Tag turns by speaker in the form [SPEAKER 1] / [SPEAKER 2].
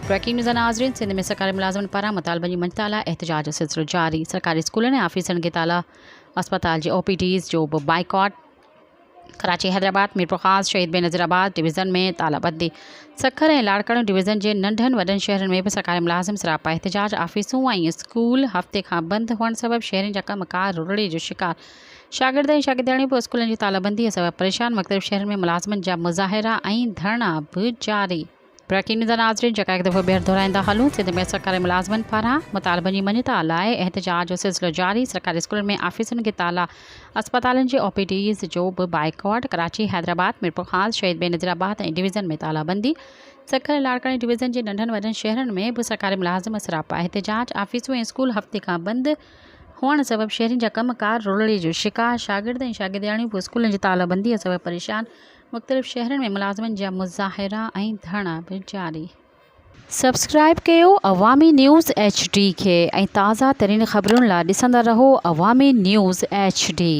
[SPEAKER 1] Breaking news ناظرين سنڌ ۾ سرڪاري ملازمن پاران مطالبن جي مڃتا لاء احتجاج جو سلسلو جاري سرڪاري اسڪولن ۽ آفيسن کي تالا اسپتال جي او پي ڊيز جو به بائيڪاٽ ڪراچي حيدرآباد ميرپورخاص شهيد بينظير آباد ڊويزن ۾ تالا بندي سکر ۽ لاڙڪاڻو ڊويزن جي ننڍن وڏن شهرن ۾ به سرڪاري ملازم سراپا احتجاج آفيسون ۽ اسڪول هفتي کان بند هئڻ سبب شهرين جا ڪم ڪار رولڙي جو شڪار شاگرد ۽ شاگردياڻيون به اسڪولن جي تالا بندي سبب پريشان مختلف شهرن ۾ ملازمن جا مظاهرا ۽ ڌرڻا به جاري. بريڪنگ نيوز ناظرين جيڪا هڪ دفعو ٻيهر دهرائيندا هلون سنڌ ۾ سرڪاري ملازمن پاران مطالبن جي مڃتا لاء احتجاج جو سلسلو جاري سرڪاري اسڪولن ۾ آفيسن کي تالا اسپتالن جي او پي ڊيز جو به بائيڪاٽ ڪراچي حيدرآباد ميرپورخاص شهيد بينظير آباد ۽ ڊويزن ۾ تالا بندي سکر ۽ لاڙڪاڻي ڊويزن جي ننڍن وڏن شهرن ۾ به سرڪاري ملازم سراپا احتجاج آفيسون ۽ اسڪول هفتي کان بند هئڻ سبب شهرين جا ڪم ڪار رولڙي جو شڪار شاگرد ۽ شاگردياڻيون به اسڪولن جي تالا بندي سبب پريشان مختلف شهرن ۾ ملازمن جا مظاهرا ۽ ڌرڻا به جاري. سبسڪرائيب ڪيو عوامي نيوز ايڇ ڊي کي ۽ تازه ترين خبرن لا ڏسندا رهو عوامي نيوز ايڇ ڊي.